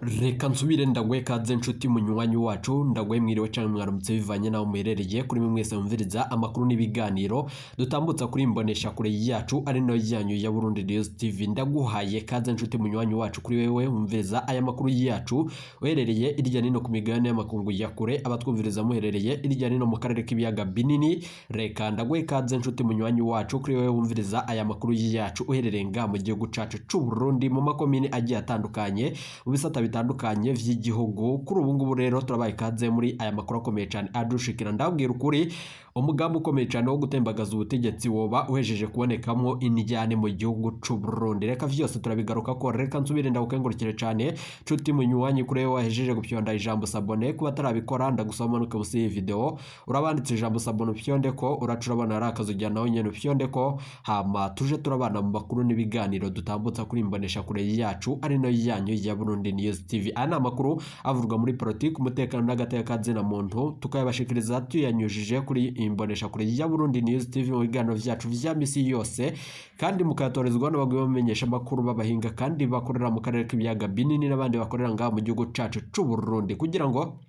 Reka nsubire ndaguhe kaze nshuti munywanyi wacu, ndaguhe mwiriwe canke mwaramutse bivanye naho muherereye. Kuri mwe mwese mwumviriza amakuru n'ibiganiro dutambutsa kuri imbonesha kure yacu ari no yanyu ya Burundi News TV, ndaguhaye kaze nshuti munywanyi wacu. Kuri wewe wumviriza aya makuru yacu uherereye irya nino ku migabane y'amakungu ya kure, abatwumviriza muherereye irya nino mu karere k'ibiyaga binini, reka ndaguhe kaze nshuti munywanyi wacu. Kuri wewe wumviriza aya makuru yacu uherereye ngaha mu gihugu cacu c'u Burundi, mu makomine agiye atandukanye, mu bisata bitandukanye vy'igihugu, kuri ubu ngubu rero turabaye ikaze muri aya makuru akomeye cyane adushikira. Ndabwira ukuri, umugambi ukomeye cyane wo gutembagaza ubutegetsi woba uhejeje kubonekamwo indyane mu gihugu c'u Burundi. Reka vyose turabigaruka ko. Reka nsubire ndagukengurukire cyane nshuti munywanyi kuri wewe wahejeje gupyonda ijambo s'abonner. Kuba atarabikora, ndagusaba umanuke munsi y'iyi video, urabanditse ijambo s'abonner, upyonde ko uraca urabona ari akazu, ujya nawe nyene upyonde ko, hama tuje turabana mu makuru n'ibiganiro dutambutsa kuri imbonesha kure yacu ari no yanyu ya Burundi News TV. Aya ni amakuru avurwa muri politiki, umutekano n'agateka ka muntu, tukayabashikiriza tuyanyujije kuri imbonesha kure ya Burundi News TV mu biganiro vyacu vya misi yose, kandi mukayatorezwa n'abagwi bamenyesha amakuru b'abahinga kandi bakorera mu karere k'ibiyaga binini n'abandi bakorera ngaha mu gihugu cacu c'u Burundi, kugira ngo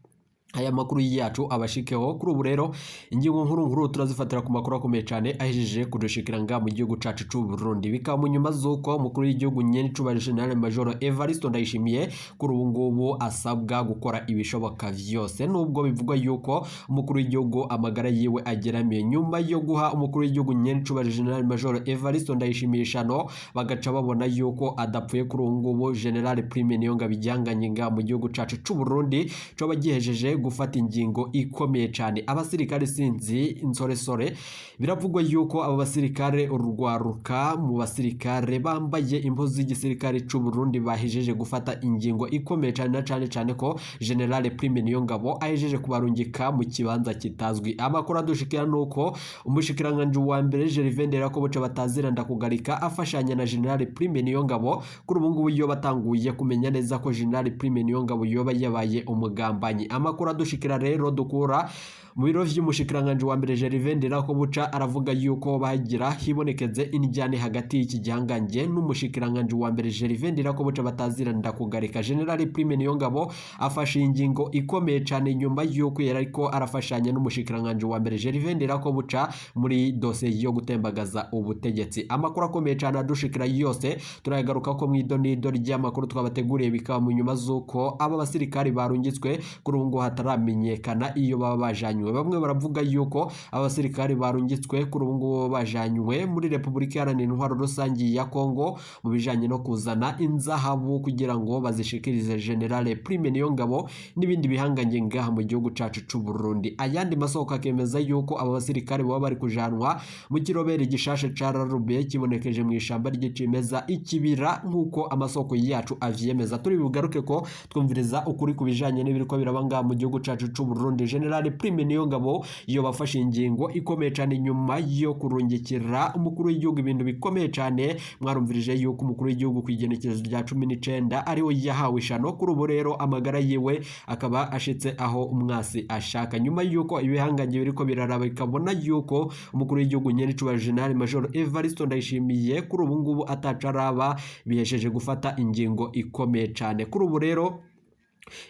aya makuru yacu abashikeho. Kuri ubu rero ingingo nkuru nkuru turazifatira ku makuru akomeye cyane ahejeje kudushikira ngaha mu gihugu cacu c'u Burundi. Bikaba mu nyuma z'uko umukuru w'igihugu nyene cubahiro General Major Evariste Ndayishimiye kuri ubu ngubu asabwa gukora ibishoboka vyose, nubwo bivugwa yuko umukuru w'igihugu amagara yiwe ageramiye, nyuma yo guha umukuru w'igihugu nyene cubahiro General Major Evariste Ndayishimiye ishano, bagaca babona yuko adapfuye. Kuri ubu ngubu General Prime Niyongabo ijyanganye ngaha mu gihugu cacu c'u Burundi coba gihejeje gufata ingingo ikomeye cyane. Abasirikare sinzi insoresore, biravugwa yuko abo basirikare, urwaruka mu basirikare bambaye impuzu z'igisirikare c'u Burundi, bahejeje gufata ingingo ikomeye cyane, na cyane cyane ko General Prime Niyongabo ahejeje kubarungika mu kibanza kitazwi. Amakuru adushikira nuko umushikiranganje wa mbere Gervais Nderakobuca batazira ndakugarika afashanya na General Prime Niyongabo, kuri ubu ngubu iyo batanguye kumenya neza ko General Prime Niyongabo yoba yabaye umugambanyi. Amakuru adushikira rero dukura mu biro vy'umushikiranganje wa mbere Gervais Nderakobuca aravuga yuko bagira hibonekeze indyane hagati y'iki gihangange n'umushikiranganje wa mbere Gervais Nderakobuca batazira ndakugarika. General Prime Niyongabo afashe ingingo ikomeye cyane nyuma yuko yari ariko arafashanya n'umushikiranganje wa mbere Gervais Nderakobuca muri dosiye yo gutembagaza ubutegetsi. Amakuru akomeye cyane adushikira yose turayagaruka ko mu idonido ry'amakuru twabateguriye. Bikaba mu nyuma z'uko aba basirikari barungitswe kuri ubu ngubu hataramenyekana iyo baba bajanywe. Bamwe baravuga yuko abasirikari barungitswe kuri ubu ngubu bajanywe muri Repubulika Iharanira Intwaro Rusange ya Kongo mu bijanye no kuzana inzahabu kugira ngo bazishikirize General Prime Niyongabo n'ibindi bihangange ngaha mu gihugu cacu c'u Burundi. Ayandi masoko akemeza yuko aba basirikare baba bari kujanwa mu kiroberi gishasha cararubiye kibonekeje mu ishamba ry'icimeza ikibira, nk'uko amasoko yacu avyemeza. Turi bugaruke ko twumviriza ukuri ku bijanye n'ibiriko biraba ngaha mu gihugu cacu c'u Burundi. General Prime Niyongabo iyo bafashe ingingo ikomeye cyane nyuma yo kurungikira umukuru w'igihugu ibintu bikomeye cyane. Mwarumvirije yuko umukuru w'igihugu ku igenekerezo rya 19 ariwe yahawe ishano. Kuri ubu rero amagara yiwe akaba ashitse aho umwasi ashaka, nyuma yuko ibihangange biriko biraraba bikabona yuko umukuru w'igihugu nyenicubahiro General Major Evariste Ndayishimiye kuri ubu ngubu ataco araba, bihesheje gufata ingingo ikomeye cyane. Kuri ubu rero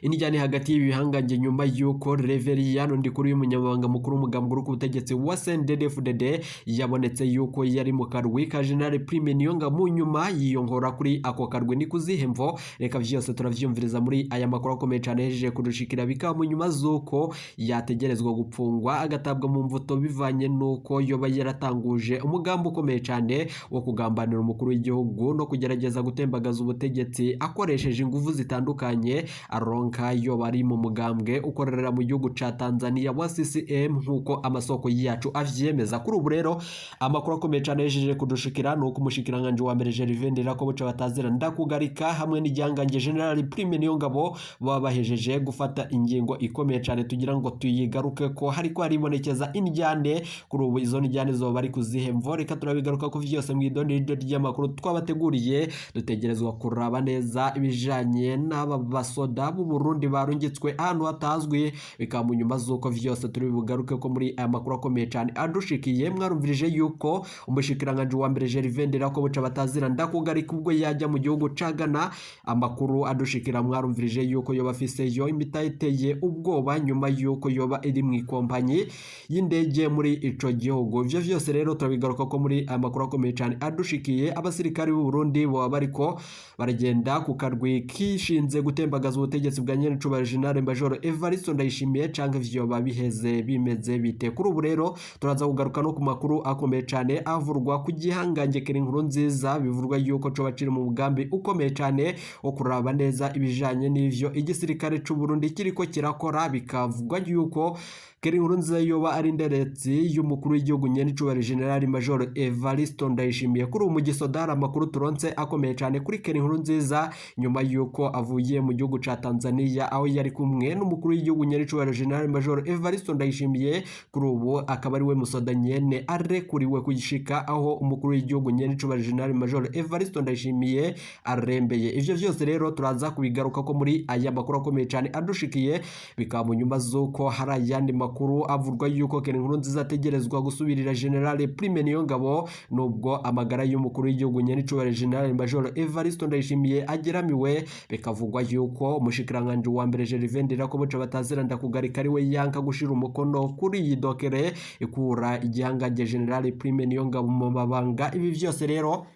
inijyane hagati y'ibihangange, nyuma y'uko Reveriyano Ndikuri y'umunyamabanga mukuru w'umugambwe uri ku butegetsi wa CNDD-FDD yabonetse yuko yari mu karwi ka General Prime Niyongabo, mu nyuma yiyongora kuri ako karwi, ni kuzihe mvo? Reka vyose turavyumviriza muri aya makuru akomeye cyane hejeje kudushikira. Bikaba mu nyuma z'uko yategerezwa gupfungwa agatabwa mu mvuto bivanye n'uko yoba yaratanguje umugambi ukomeye cyane wo kugambanira umukuru w'igihugu no kugerageza gutembagaza ubutegetsi akoresheje ingufu zitandukanye aronka yo bari mu mugambwe ukorera mu gihugu ca Tanzania wa CCM, nkuko amasoko yacu avyemeza. Kuri ubu rero amakuru akomeye cyane yejeje kudushikira nuko umushikiranganje wa mbere Gervais Nderakobuca batazira ndakugarika hamwe n'igihangange General Prime Niyongabo baba bahejeje gufata ingingo ikomeye cyane tugira ngo tuyigaruke ko hariko haribonekeza indyane. Kuri ubu izo ndyane zoba bari kuzihemvo? Reka turabigaruka ko vyose mu idonido ry'amakuru twabateguriye. Dutegerezwa kuraba neza ibijanye n'aba basoda. b'u Burundi barungitswe ahantu hatazwi. Bikaba mu nyuma z'uko vyose turi bugaruke ko muri aya makuru akomeye cane adushikiye. Mwarumvirije yuko umushikiranganji wa mbere Gervais Ndirakobuca batazira ndakugarika ubwo yajya mu gihugu ca Ghana. Amakuru adushikira mwarumvirije yuko yoba afiseyo imitahe iteye ubwoba nyuma yuko yoba iri mu ikompanyi y'indege muri ico gihugu. Ivyo vyose rero turabigaruka ko muri aya makuru akomeye cane adushikiye. Abasirikari b'u Burundi boba bariko baragenda ku karwi kishinze gutembagaza ubutegetsi bwa nyenecubahiro General Major Evariste Ndayishimiye, canke vyoba biheze bimeze bite? Kuri ubu rero turaza kugaruka no ku makuru akomeye cane avurwa ku gihangange Keri Nkurunziza, bivurwa yuko coba kiri mu mugambi ukomeye cane wo kuraba neza ibijanye n'ivyo igisirikare c'u Burundi kiriko kirakora. Bikavugwa yuko Keri Nkurunziza yoba ari inderetsi y'umukuru w'igihugu nyenecubahiro General Major Evariste Ndayishimiye. Kuri ubu mu gisodari amakuru turonse akomeye cane kuri Keri Nkurunziza nyuma yuko avuye mu gihugu ca Tanzania aho yari kumwe n'umukuru w'igihugu nyenecubahiro General Major Evariste Ndayishimiye. Kuri ubu akaba ari we musoda nyene arekuriwe kugishika aho umukuru w'igihugu nyenecubahiro General Major Evariste Ndayishimiye arembeye. Ivyo vyose rero turaza kubigaruka ko muri aya makuru akomeye cane adushikiye. Bikaba mu nyuma z'uko hari ayandi makuru avurwa yuko Keri Nkurunziza ategerezwa gusubirira General Prime Niyongabo, nubwo amagara y'umukuru w'igihugu nyenecubahiro General Major Evariste Ndayishimiye ageramiwe. Bikavugwa yuko umushikiranganji wa mbere Gervais Ndirakobuca batazira ndakugarika ari we yanka gushira umukono kuri iyi dokere ikura igihangange General Prime Niyongabo mu mabanga. Ibi vyose rero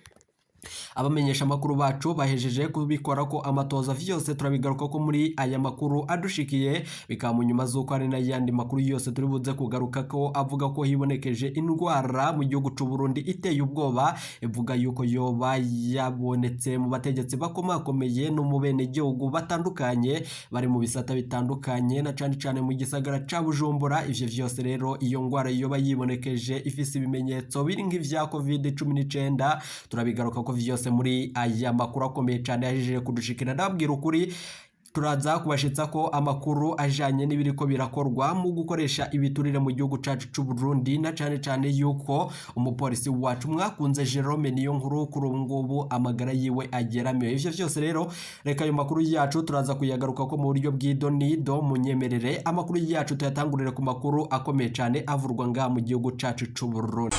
abamenyesha amakuru bacu bahejeje kubikora ko amatoza, vyose turabigaruka ko muri aya makuru adushikiye. Bikaba mu nyuma z'uko hari n'ayandi makuru yose turi buze kugaruka ko avuga ko hibonekeje indwara mu gihugu c'u Burundi iteye ubwoba, ivuga yuko yoba yabonetse mu bategetsi bakomakomeye no mu benegihugu batandukanye bari mu bisata bitandukanye na cane cane mu gisagara ca Bujumbura. Ivyo vyose rero iyo ngwara yoba yibonekeje ifise ibimenyetso biri nk'ivya COVID-19, turabigaruka ko vyose muri aya makuru akomeye cane yahejeje kudushikira. Ndababwira ukuri, turaza kubashitsa ko amakuru ajanye n'ibiriko birakorwa mu gukoresha ibiturire mu gihugu cacu c'u Burundi, na cane cane yuko umupolisi wacu mwakunze Jerome Niyonkuru kuri ubu ngubu amagara yiwe ageramiwe. Ivyo vyose rero reka ayo makuru yacu turaza kuyagaruka ko mu buryo bw'idonido. Munyemerere amakuru yacu tuyatangurire ku makuru akomeye cane avurwa ngaha mu gihugu cacu c'u Burundi.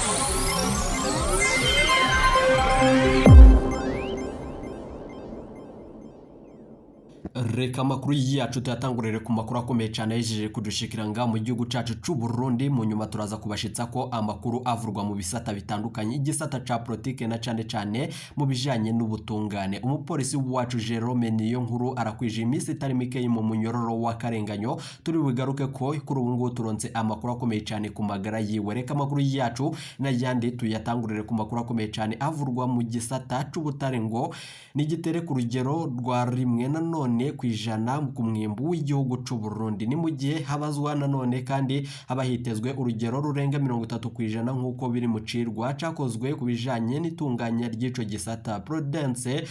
Reka amakuru yacu tuyatangurire ku makuru akomeye cyane yahejeje kudushikira ngaha mu gihugu cacu c'u Burundi. Mu nyuma turaza kubashitsa ko amakuru avurwa mu bisata bitandukanye, igisata ca politike na cane cane mu bijanye n'ubutungane. Umupolisi wacu Jerome Niyonkuru arakwije iminsi itari mikeyi mu munyororo w'akarenganyo. Turi bugaruke ko kuri ubu ngubu turonse amakuru akomeye cyane ku magara yiwe. Reka amakuru yacu n'ayandi tuyatangurire ku makuru akomeye cyane avurwa mu gisata c'ubutare, ngo nigitere ku rugero rwa rimwe nanone kw'ijana ku mwimbu w'igihugu c'u Burundi. Ni mu gihe habazwa nanone kandi haba hitezwe urugero rurenga 30% nk'uko biri mu cirwa cakozwe ku bijanye n'itunganya ry'ico gisata. Prudence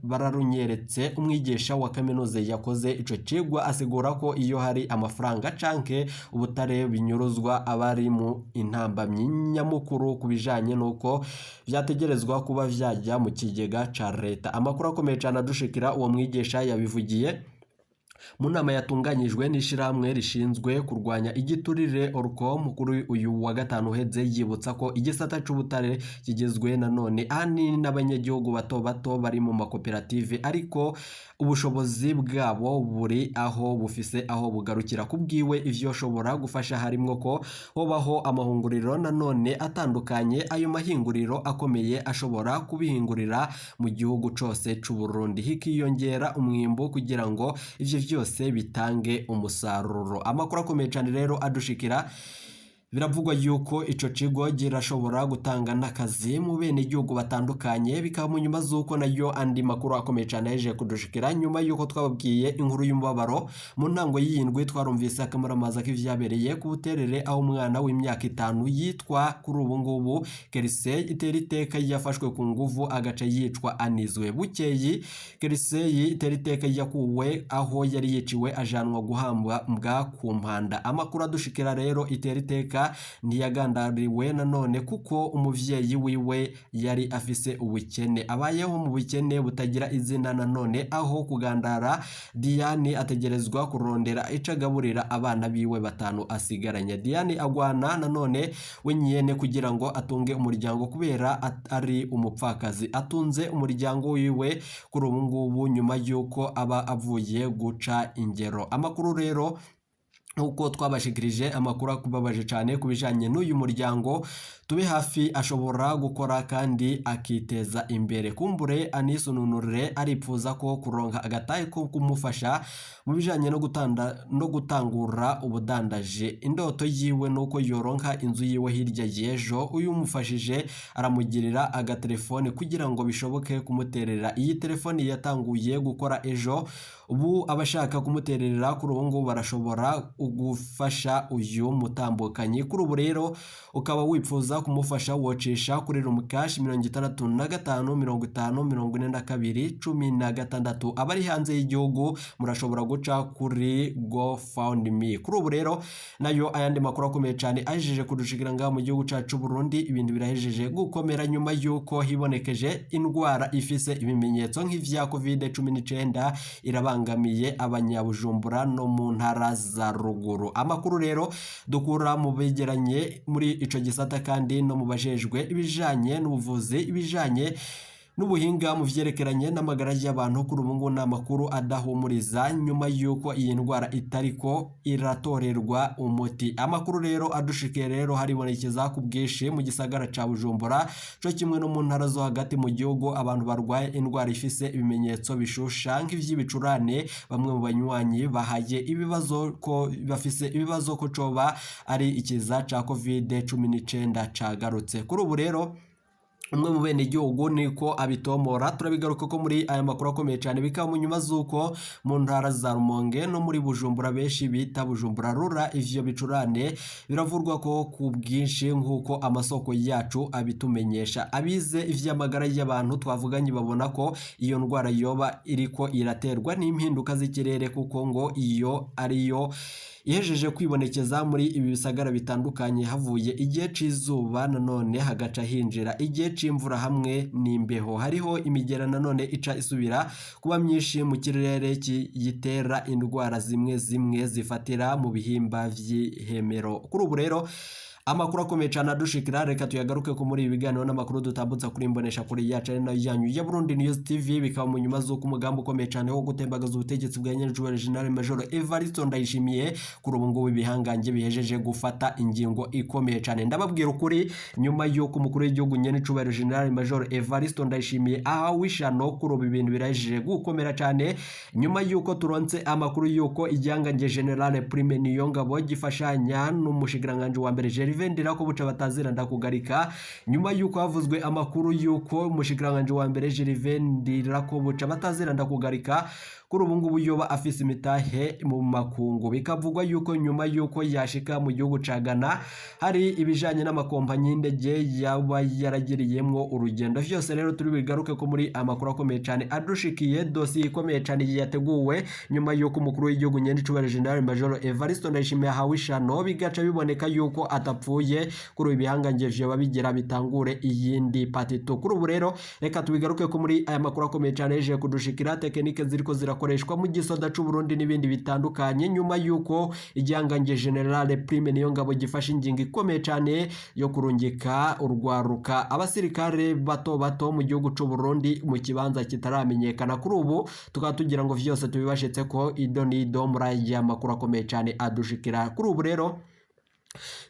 bararunyeretse umwigisha wa kaminuza yakoze ico cigwa asigura ko iyo hari amafaranga canke ubutare binyuruzwa abari mu intambamyi nyamukuru ku bijanye n'uko vyategerezwa kuba vyajya mu kigega ca leta. Amakuru akomeye cane adushikira, uwo mwigisha yabivugiye mu nama yatunganyijwe n'ishirahamwe rishinzwe kurwanya igiturire Orcom kuri uyu wa gatanu uheze, yibutsa ko igisata c'ubutare kigizwe nanone ahanini n'abanyagihugu bato bato bari mu makoperative, ariko ubushobozi bwabo buri aho bufise aho bugarukira. Kubwiwe ivyo shobora gufasha harimwo ko hobaho amahunguriro nanone atandukanye, ayo mahinguriro akomeye ashobora kubihingurira mu gihugu cose c'u Burundi, hikiyongera umwimbu kugira ngo ivyo vyose bitange umusaruro. Amakuru akomeye cane rero adushikira, biravugwa yuko ico kigo kirashobora gutanga n'akazi mu bene igihugu batandukanye. Bikaba mu nyuma z'uko nayo andi makuru akomeye cane yaje kudushikira nyuma yuko twababwiye inkuru y'umubabaro. Mu ntango y'iyindwi twarumvise akamaramaza k'ivyabereye ku Buterere, aho umwana w'imyaka 5 yitwa kuri ubu ngubu Kerisey itera iteka yafashwe ku nguvu agaca yicwa anizwe. Bukeyi Kerisey itera iteka yakuwe aho yari yiciwe ajanwa guhambwa mbwa ku mpanda. Amakuru adushikira rero itera iteka Mbega ntiyagandariwe nanone kuko umuvyeyi wiwe yari afise ubukene, abayeho mu bukene butagira izina. Nanone aho kugandara, Diane ategerezwa kurondera ico agaburira abana biwe batanu asigaranye. Diane agwana nanone wenyene kugira ngo atunge umuryango kubera ari umupfakazi. Atunze umuryango wiwe kuri ubu ngubu nyuma y'uko aba avuye guca ingero. Amakuru rero, nkuko twabashikirije amakuru akubabaje cyane ku bijanye n'uyu muryango, tube hafi ashobora gukora kandi akiteza imbere. Kumbure anisununure, aripfuza ko kuronka agatahe ko kumufasha mu bijanye no gutanda no gutangura ubudandaje. Indoto yiwe nuko yoronka inzu yiwe hirya y'ejo. Uyu umufashije aramugirira agatelefone kugira ngo bishoboke kumuterera. Iyi telefone yatanguye gukora ejo, ubu abashaka kumuterera kuri ubu ngubu barashobora gufasha uyu mutambukanyi. Kuri ubu rero ukaba wifuza kumufasha, wocisha kuri Lumicash 65 50 42 16. Abari hanze y'igihugu murashobora guca kuri GoFundMe. Kuri ubu rero nayo ayandi makuru akomeye cyane ahejeje kudushikira ngaha mu gihugu cacu Burundi, ibintu birahejeje gukomera nyuma y'uko hibonekeje indwara ifise ibimenyetso nk'ivya COVID-19, irabangamiye abanyabujumbura no mu ntara za ruguru. Amakuru rero dukura mu begeranye muri ico gisata kandi no mu bajejwe ibijanye n'ubuvuzi, ibijanye n'ubuhinga mu vyerekeranye n'amagara y'abantu, kuri ubu ngubu ni amakuru adahumuriza nyuma y'uko iyi ndwara itariko iratorerwa umuti. Amakuru rero adushikiye rero, haribonekeza ku bwinshi mu gisagara ca Bujumbura co kimwe no mu ntara zo hagati mu gihugu abantu barwaye indwara ifise ibimenyetso bishusha nk'ivy'ibicurane. Bamwe mu banywanyi bahaye ibibazo ko bafise ibibazo ko coba ari ikiza ca COVID-19 cagarutse. Kuri ubu rero umwe mu bene igihugu niko abitomora, turabigaruka ko muri aya makuru akomeye cyane. Bikaba mu nyuma z'uko mu ntara za Rumonge no muri Bujumbura, benshi bita Bujumbura rura, ivyo bicurane biravurwa ko ku bwinshi nk'uko amasoko yacu abitumenyesha. Abize ivy'amagara y'abantu twavuganye babona ko iyo ndwara yoba iriko iraterwa n'impinduka z'ikirere, kuko ngo iyo ariyo ihejeje kwibonekeza muri ibi bisagara bitandukanye. Havuye igihe c'izuba, nanone hagaca hinjira igihe c'imvura hamwe n'imbeho. Hariho imigera nanone ica isubira kuba myinshi mu kirere yitera indwara zimwe zimwe zifatira mu bihimba vy'ihemero. Kuri ubu rero amakuru akomeye cyane adushikira, reka tuyagaruke ko muri ibi biganiro n'amakuru dutambutsa kuri imbonesha kuri yacu ari nayo yanyu ya Burundi News TV. Bikaba mu nyuma z'uko umugambi ukomeye cyane wo gutembagaza ubutegetsi bwa Nyirincuba General Major Evariste Ndayishimiye, kuri ubu ngubu ibihangange bihejeje gufata ingingo ikomeye cyane. Ndababwira ukuri, nyuma y'uko umukuru w'igihugu Nyirincuba General Major Evariste Ndayishimiye ahawe ishano, kuri ubu ibintu birahejeje gukomera cyane, nyuma y'uko turonse amakuru y'uko igihangange General Prime Niyongabo gifashanya n'umushikiranganji wa mbere Gervais Ndirakobuca batazira ndakugarika. Nyuma y'uko havuzwe amakuru y'uko umushikiranganji wa mbere Gervais Ndirakobuca batazira ndakugarika kuri ubu ngubu yoba afise imitahe mu makungu, bikavugwa yuko nyuma y'uko yashika mu gihugu ca Ghana hari ibijanye n'amakompanyi y'indege yaba yaragiriyemwo urugendo. Vyose rero turi bigaruke ko muri amakuru akomeye cyane adushikiye, dosiye ikomeye cyane yateguwe nyuma y'uko umukuru w'igihugu Nyenicubahiro General Major Evariste Ndayishimiye ahawe ishano, bigaca biboneka yuko atapfuye. Kuri ubu ibihangange vyoba bigira bitangure iyindi patito. Kuri ubu rero reka tubigaruke ko muri aya makuru akomeye cyane yeje kudushikira, tekinike ziriko zirakoreshwa mu gisoda c'u Burundi n'ibindi bitandukanye, nyuma y'uko igihangange General Prime Niyongabo gifashe ingingo ikomeye cyane yo kurungika urwaruka, abasirikare bato bato mu gihugu c'u Burundi mu kibanza kitaramenyekana. Kuri ubu tukaba tugira ngo vyose tubibashitse ko ido n'ido muri aya makuru akomeye cyane adushikira. Kuri ubu rero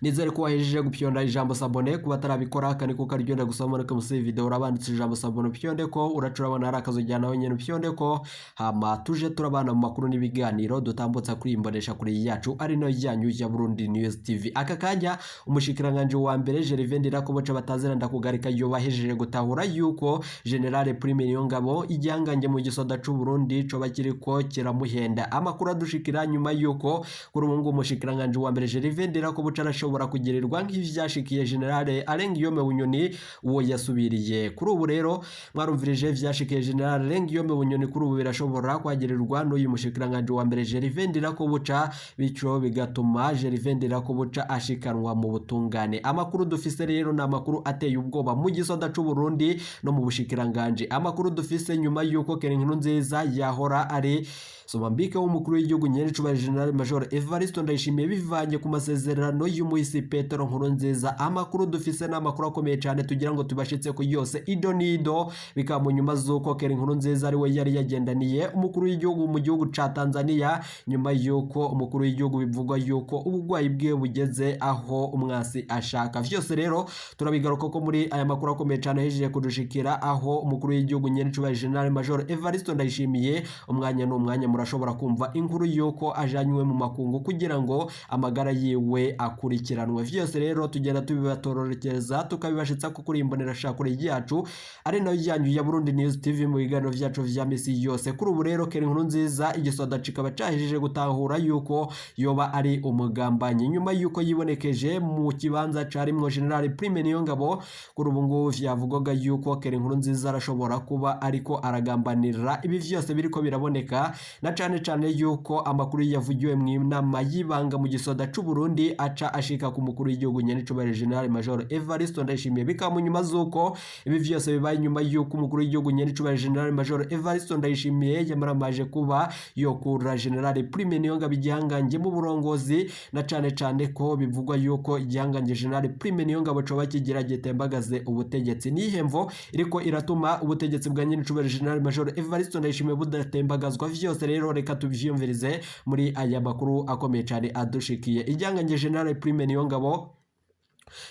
nizere ko wahejeje gupyonda ijambo s'abonner. Kuba atarabikora, aka niko karyohera gusoma muri munsi video urabanditse ijambo s'abonner, upyonde ko uraca urabona hari akazu nawe nyene, upyonde ko, hama tuje turabana mu makuru n'ibiganiro dutambutsa kuri imbonesha kuri yacu ari nayo yanyu ya Burundi News TV. Aka kanya umushikiranganje wa mbere Gervais Ndirakobuca batazira ndakugarika yobahejeje gutahura yuko General Prime Niyongabo, igihangange mu gisoda c'u Burundi, coba kiriko kiramuhenda. Amakuru adushikira nyuma yuko kuri ubu ngubu umushikiranganje wa mbere Gervais Ndirakobuca Ndirakobuca arashobora kugirirwa nk'ivyashikiye General Alain Guillaume Bunyoni uwo yasubiriye. Kuri ubu rero mwarumvirije vyashikiye General Alain Guillaume Bunyoni, kuri ubu birashobora kwagirirwa n'uyu mushikiranganje wa mbere Gervais Ndirakobuca, bityo bigatuma Gervais Ndirakobuca ashikanwa mu butungane. Amakuru dufise rero ni amakuru ateye ubwoba mu gisoda c'u Burundi no mu bushikiranganje. Amakuru dufise nyuma yuko Keri Nkurunziza yahora ari Somambike w'umukuru w'igihugu nyenicubahiro General Major Evariste Ndayishimiye bivanye ku masezerano y'umuhisi Petero Nkurunziza. Amakuru dufise ni amakuru akomeye cyane tugira ngo tubashitse ku yose ido nido, bikaba mu nyuma z'uko Keri Nkurunziza ari we yari yagendaniye umukuru w'igihugu mu gihugu ca Tanzania, nyuma y'uko umukuru w'igihugu bivugwa yuko ubugwayi bwiwe bugeze aho umwasi ashaka. Vyose rero turabigaruka ko muri aya makuru akomeye cyane ahejeje kudushikira, aho umukuru w'igihugu nyenicubahiro General Major Evariste Ndayishimiye umwanya n'umwanya murashobora kumva inkuru yuko ajanywe mu makungu kugira ngo amagara yiwe akurikiranwe. Vyose rero tugenda tubibatororokeza tukabibashitsa ko kuri imbonera yacu ari nayo yanyu ya Burundi News TV mu biganiro vyacu vya misi yose. Kuri ubu rero Keri Nkurunziza igisoda kikaba cahejeje gutahura yuko yoba ari umugambanyi nyuma yuko yibonekeje mu kibanza carimwo General Prime Niyongabo. Kuri ubu ngubu vyavugwaga yuko Keri Nkurunziza arashobora kuba ariko aragambanira ibi vyose biriko biraboneka, na cane cane yuko amakuru yavugiwe mu nama y'ibanga mu gisoda c'u Burundi aca ashika ku mukuru w'igihugu nyenicubahiro General Major Evariste Ndayishimiye. Bikaba mu nyuma z'uko ibi vyose bibaye nyuma yuko umukuru w'igihugu nyenicubahiro General Major Evariste Ndayishimiye yamaramaje kuba yokura General Prime Niyongabo igihangange mu burongozi, na cane cane ko bivugwa yuko igihangange General Prime Niyongabo coba kigira gitembagaze ubutegetsi. Nihemvo iriko iratuma ubutegetsi bwa nyenicubahiro General Major Evariste Ndayishimiye budatembagazwa. Vyose rero reka tuvyiyumvirize muri aya makuru akomeye cyane adushikiye. Igihangange General Prime Niyongabo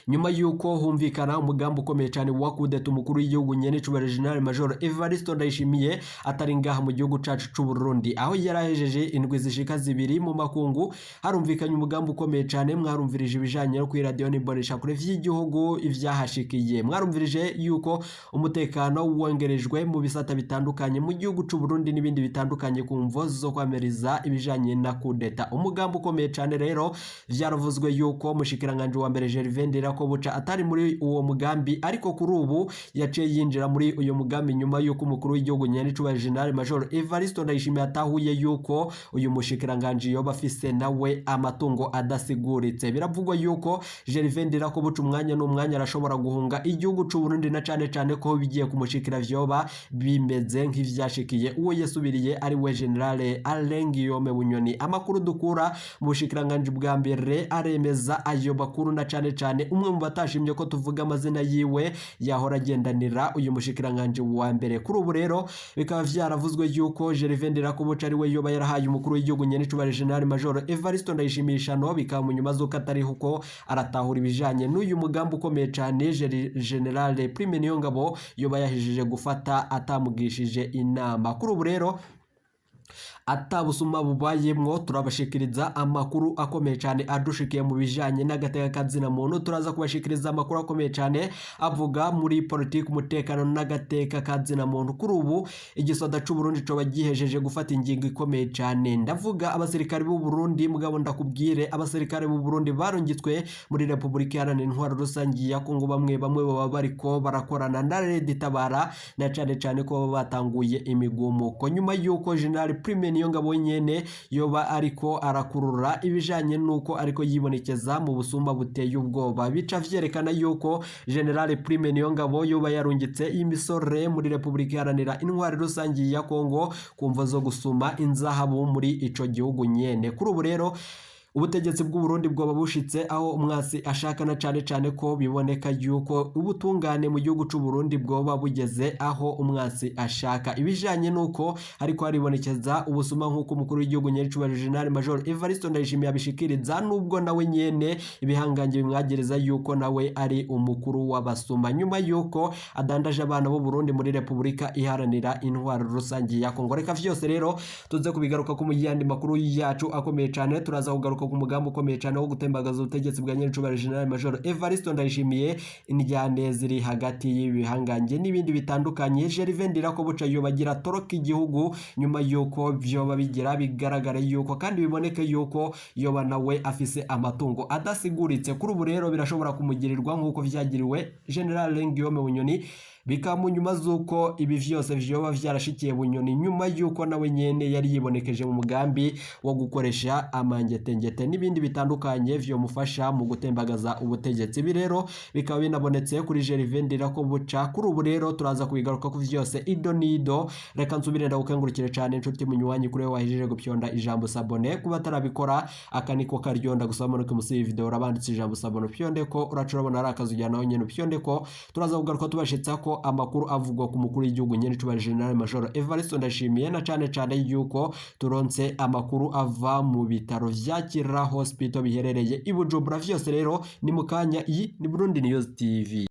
nyuma yuko humvikana umugambi ukomeye cyane wa kudeta umukuru w'igihugu nyenicubahiro General Major Evariste Ndayishimiye atari ngaha mu gihugu cacu c'u Burundi, aho yarahejeje indwi zishika zibiri mu makungu, harumvikanye umugambi ukomeye cyane. Mwarumvirije ibijanye no kuri radio n'imbonesha kure vy'igihugu ivyahashikiye, mwarumvirije yuko umutekano wongerejwe mu bisata bitandukanye mu gihugu c'u Burundi n'ibindi bitandukanye ku mvo zo kwamiriza ibijanye na kudeta. Umugambi ukomeye cyane rero vyaravuzwe yuko mushikiranganje wa mbere Gervais Ndirakobuca atari muri uwo mugambi, ariko kuri ubu yaciye yinjira muri uyu mugambi nyuma yuko umukuru w'igihugu nyenicubahiro General Major Evariste Ndayishimiye atahuye yuko uyu mushikiranganje yoba afise nawe amatungo adasiguritse. Biravugwa yuko Gervais Ndirakobuca umwanya n'umwanya arashobora guhunga igihugu c'u Burundi, na cane cane ko bigiye kumushikira vyoba bimeze nk'ivyashikiye uwo yasubiriye ari we General Alain Guillaume Bunyoni. Amakuru dukura mu bushikiranganje bwa mbere aremeza ayo makuru, na cane cane umwe mu batashimye ko tuvuga amazina yiwe yahora agendanira uyu mushikiranganje wa mbere. Kuri ubu rero bikaba vyaravuzwe yuko Gervais Ndirakobuca ari we yoba yarahaye umukuru w'igihugu nyenicubahiro General Major Evariste Ndayishimiye ishano, bikaba mu nyuma z'uko atariho uko aratahura ibijanye n'uyu mugambi ukomeye cane General Prime Niyongabo yoba yahejeje gufata atamugishije inama. Kuri ubu rero atabusuma bubayemwo turabashikiriza amakuru akomeye cyane adushikiye mu bijanye n'agateka kazina muntu. Turaza kubashikiriza amakuru akomeye cyane avuga muri politiki, umutekano n'agateka kazina muntu. Kuri ubu igisoda c'u Burundi coba gihejeje gufata ingingo ikomeye cyane. Ndavuga abasirikare b'u Burundi, mugabo ndakubwire abasirikare b'u Burundi barungitswe muri Republika Iharanira Intwaro Rusangi ya Kongo, bamwe bamwe baba bariko barakorana na Red Tabara, na cane cane ko baba batanguye imigumuko nyuma yuko General Prime Niyongabo nyene yoba ariko arakurura ibijanye nuko ariko yibonekeza mu busumba buteye ubwoba. Bica vyerekana yuko General Prime Niyongabo yoba yarungitse imisore muri Republika Iharanira Intwaro Rusangi ya Kongo kumva zo gusuma inzahabu muri ico gihugu nyene. Kuri ubu rero ubutegetsi bw'u Burundi bwoba bushitse aho umwasi ashaka, na cane cane ko biboneka yuko ubutungane mu gihugu c'u Burundi bwoba bugeze aho umwasi ashaka. Ibijanye nuko ariko haribonekeza ubusuma nk'uko umukuru w'igihugu nyenicubahiro General Major Evariste Ndayishimiye abishikiriza, nubwo nawe nyene ibihangange bimwagereza yuko nawe ari umukuru w'abasuma nyuma yuko adandaje abana b'u Burundi muri Republika Iharanira Intwaro Rusangi ya Kongo. Reka vyose rero tuze kubigaruka ko mu yandi makuru yacu akomeye cane. Turaza kugaruka kugaruka ku mugambi ukomeye cyane wo gutembagaza ubutegetsi bwa nyirinshobora General Major Evariste Ndayishimiye, indyane ziri hagati y'ibihangange n'ibindi bitandukanye. Gervais Ndirakobuca yobagira toroka igihugu nyuma yuko vyoba bigira bigaragara yuko kandi biboneke yuko yoba nawe afise amatungo adasiguritse. Kuri ubu rero birashobora kumugirirwa nk'uko vyagiriwe General Guillaume Bunyoni, bikaba mu nyuma z'uko ibi vyose vyoba vyarashikiye Bunyoni nyuma y'uko nawe nyene yari yibonekeje mu mugambi wo gukoresha amangetengete n'ibindi bitandukanye vyomufasha mu gutembagaza ubutegetsi. Ibi rero bikaba binabonetse kuri Gervais Ndirakobuca. Kuri ubu rero turaza kubigaruka ku vyose ido nido. Reka nsubire ndagukengurukire cane inshuti munywanyi kuri wewe wahejeje gupyonda ijambo s'abonner. Kuba atarabikora, aka niko karyo ndagusaba manuke musi y'iyi video urabanditse ijambo s'abonner, upyonde ko uraca urabona ari akazu ujyana nawe nyene upyonde ko. Turaza kugaruka tubashitsa ko amakuru avugwa ku mukuru w'igihugu nyene cuba General Major Evariste Ndayishimiye, na cane cane yuko turonse amakuru ava mu bitaro vya Kira Hospital biherereye i Bujumbura. Vyose rero ni mu kanya. Iyi ni Burundi News TV.